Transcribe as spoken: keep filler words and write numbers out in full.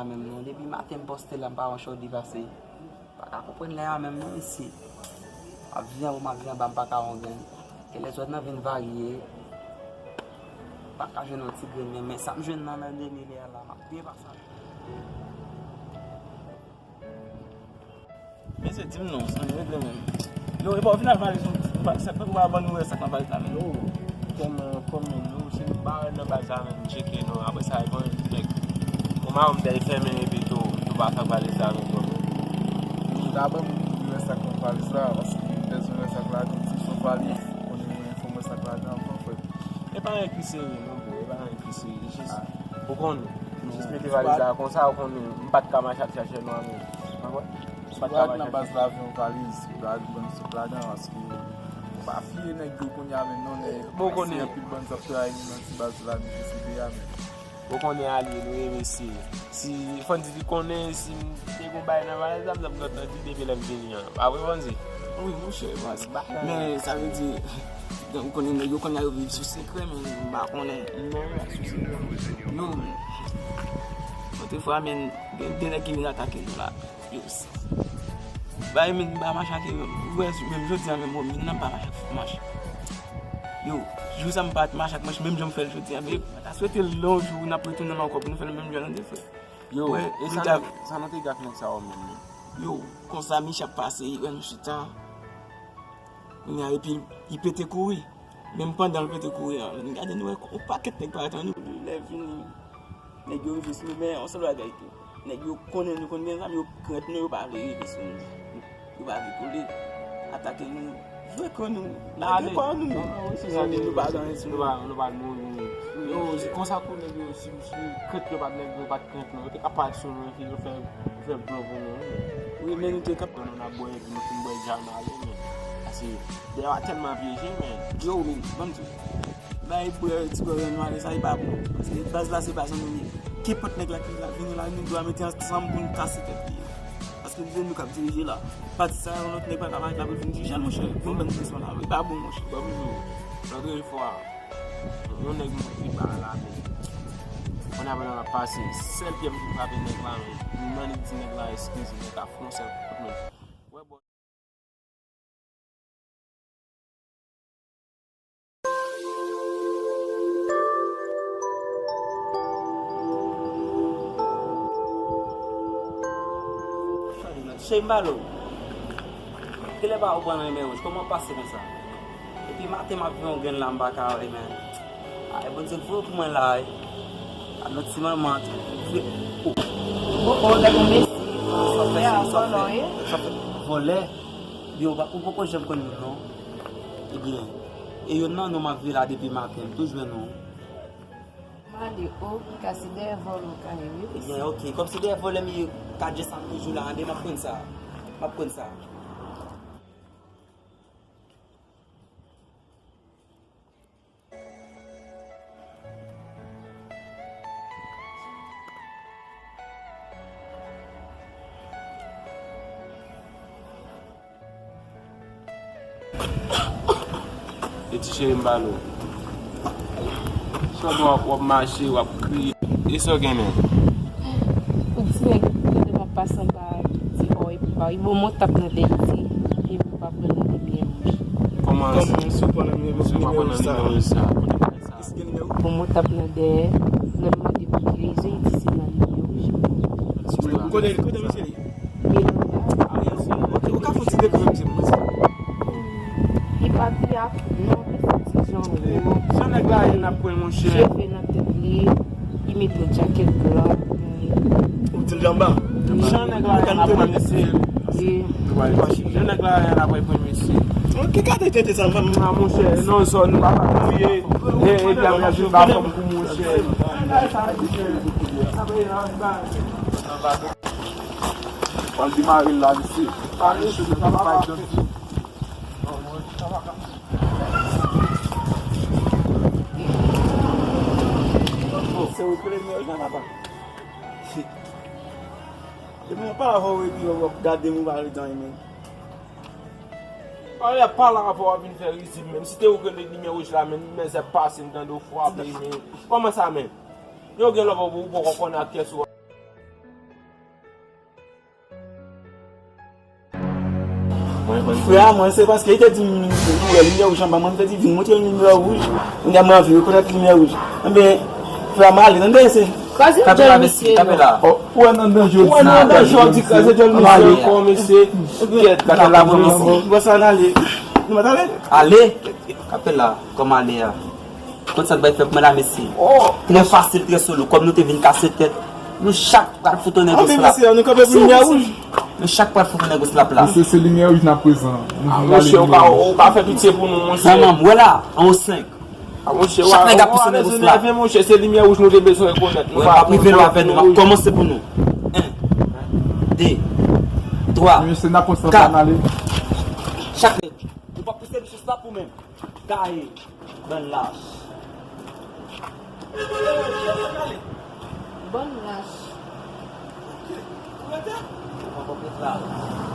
Menm non, depi maten m poste la, m pa wè yon chòdi pase. M pa ka konprann lè a menm non, mesye. M ap viv anwo, m ap viv anba, m pa ka wè yon grenn. Ke lè zòn nan vin varye, m pa ka jwenn yon ti grenn, men, men sa m jwenn nan, nan dènye lè a la, m ap byen pase. Mesye, di m non, sa nou regle menm. Yo, epa w vin ak valiz ou, sa k fè ou pa ban nou rès ak nan valiz la menm? Yo, kòman, kòman, nou, si nou pa wè nan baz la menm, tcheke non, apre sa, e bon, nèg. Kòman ou m dèy fèmen epi tou, tou pa fè valiz la menm, bon. Yo, ta ban m rès ak nan valiz la, paske m bezwen rès ak lajan, si se yon valiz, konnen mwen fò m rès ak lajan, anfen, frè. E pa anyen ki serye non, bro, e pa anyen ki serye, jis, ou konnen, jis mete valiz la konsa, ou konnen, m pa t ka mache ap chache nou a menm. Ou konprann? Si w al nan baz la avè yon valiz, ou ta al bann sòt ladan, paske ou pa fiye nèg yo kounye a menm non, nèg. Bon, konnen anpil bann zòt trayi nou nan ti baz la, nou te sou de a menm. Bon, konnen alye nou ye, mesye. Si Fondy di konnen, si m te gon bagay nan valiz la, m t ap gentan di depi lè m vini an. Pa vre, Fondy? Wi, monchè, baz. Men, sa vle di, donk, ou konnen nèg yo kounye a yo viv sou sekrè, men m pa konnen. Yo, men, otrefwa, men, gen de nèg ki vin atake nou la. Yo, bay men ba mache ak yo, ou wè, menm jodi a menm, bon, menm nan pa mache ak manch. Yo, jou sa m pa t mache ak manch, menm jan m fè l jodi a, men m ta swete l yon jou n ap retounen ankò pou nou fè l menm jan an de frè. Yo, e sa nou, sa nou te gen ak nèg sa yo menm, non? Yo, konsa, Mich ap pase, li wè nou chita. Kounye a, epi, li pete kouri. Menm pandan l pete kouri an, vin gade nou wè yon pakèt nèg parèt an nou. Lè vini, nèg yo rive sou nou, men yon sèl bagay tou. Nèg yo konnen nou konn gen zam, yo krent nou, yo pa vle rive sou nou. Yo pa vle kole, atake nou, jwe kan nou. Nèg yo pa nou. Nou pa gen anyen sou nou. Nou pa, nou pa nou, nou. Yo, se konsa tou nèg yo, si, si krent yo pa t nèg yo pa t krent nou, yo te ka parèt sou nou, epi yo fè, yo fè blan pou nou, wi, men. Wi, men nou te ka. Nou n ap bwè, epi nou fin bwè dja n ale, men. Paske, dèyè a tèlman pyeje, men. Yo, men, ban m di w. Bay bwè, ti bwè, nou ale, sa, e pa bon. Paske baz la, se baz an nou ye. Kenpòt nèg la ki la vini la, nou dwa mete ansanm pou nou kase tèt li. Paske se nou k ap dirije la. Pati sa, yon lòt nèg pa ka parèt la pou l vin dirije l, monchè. Yon bann kesyon la, e pa bon, monchè. Bon, toujou, lòt fwa, yon nèg mouri pa lame. Kounye a pandan l ap pase, sèl pyè m ki frape nèg la, men. M annik di nèg la eskize, nèg la fè yon sèl kout men. Wè, bò. Cheri, m ba l. Kilè pa ou pran nan men wouj? Kòman w pase konsa? Epi maten m ap viv yon grenn la, m pa ka wè, men. Ay, Bondye voye pou mwen la, wi. A, nan ti manman tou. Ou poko wè yon mesye. Sa w fè, sa w fè, sa w fè. Vòlè. Ebyen, ou pa, ou poko janm konn moun, non. Ebyen, e youn nan nou m ap viv la depi maten, m tou jwenn ou. M ale o, ka se dèyè vòlè w ka ye, wi. Ebyen, oke. Kòm se dèyè vòlè m ye, ka djè sa m toujou la, anben m ap konn sa. M ap konn sa. E ti cheri m ba l ou. Sa w ap mache, w ap kriye. E sa w gen menm? Ou di nèg, pandan m ap pase anba, di, o, epi ba, li bon, mwen t ap nan dèyè, epi ba, pran nan limyè wouj. Kòman si w pran nan limyè wouj sa? Pou mwen t ap nan dèyè, lè m mande pou ki rezon, li di se nan limyè wouj. Kote, kote misye ye? Li anba. Ou ka fè yon ti dekri misye pou mwen, silvouplè? Li pa pi ak non, li fè ti jan wo. Jan nèg la ye n ap pran, monchè. Cheve nan tèt li, li mete yon djakèt blan. Ou di l anba? Jan nèg la ye n ap pran, mesye. Jan nèg la ye n ap pran, mesye. Ki kalite tete sa, m pa... Ah, monchè, non, sa nou pa ka touye. E, e, epi apre, vin ba fòm pou monchè. Pral demare l la, mesye. Se ou ki le mèl nan, papa. Depi mwen pa la, ou epi w ap gade m, ou pa redan, men. Pale, pale avè w ap vin fè rizib, men. Si te ou ki le limyè wouj la, men, men se pase m tande w frape, men. Kòman sa, men? Yo gen lòt ou poko konn ak kiyès ou. Frè a mwen, se paske li te di m, li wè limyè wouj anba mwen, m te di, "Vin montre m limyè wouj." Kounye a mwen anvi rekonèt limyè wouj. Enben, frè a m ale, tande, se Kòz yon Kapela, djòl mesye, mesye, kapela. Oh, ou wè nan danje, ou wè nan danje, ou di kraze djòl mesye ankò, mesye. Kèt, kapela, bon, mesye. Bon, sa n ale. Nou mèt ale? Ale. Kapela, kòman ale a? Kont sa k bay fè pou mwen la, mesye. Oh. Trè fasil, trè solo. Kòm nou te vin kase tèt, nou chak pral fout yon nèg slap. Mesye, nou kanpe pou limyè wouj. Nou chak pral fout yon nèg slap la. Mesye, se limyè wouj n ap prezan. Nou vin ale limyè wouj. Monchè, ou pa, ou pa fè pitye pou nou, monchè. Manman, wè la, an senk. Chak nèg ap pouse nèg slap. Monchè, se limyè wouj nou te bezwen rekonèt. Mwen pa prive nou avè nou, m ap kòmanse pou nou. En, de, twa, kat. Chak nèg. Ou pa pouse misye slap ou menm. Kaye. Bann lach. Bann lach. Ou pa konprann sa.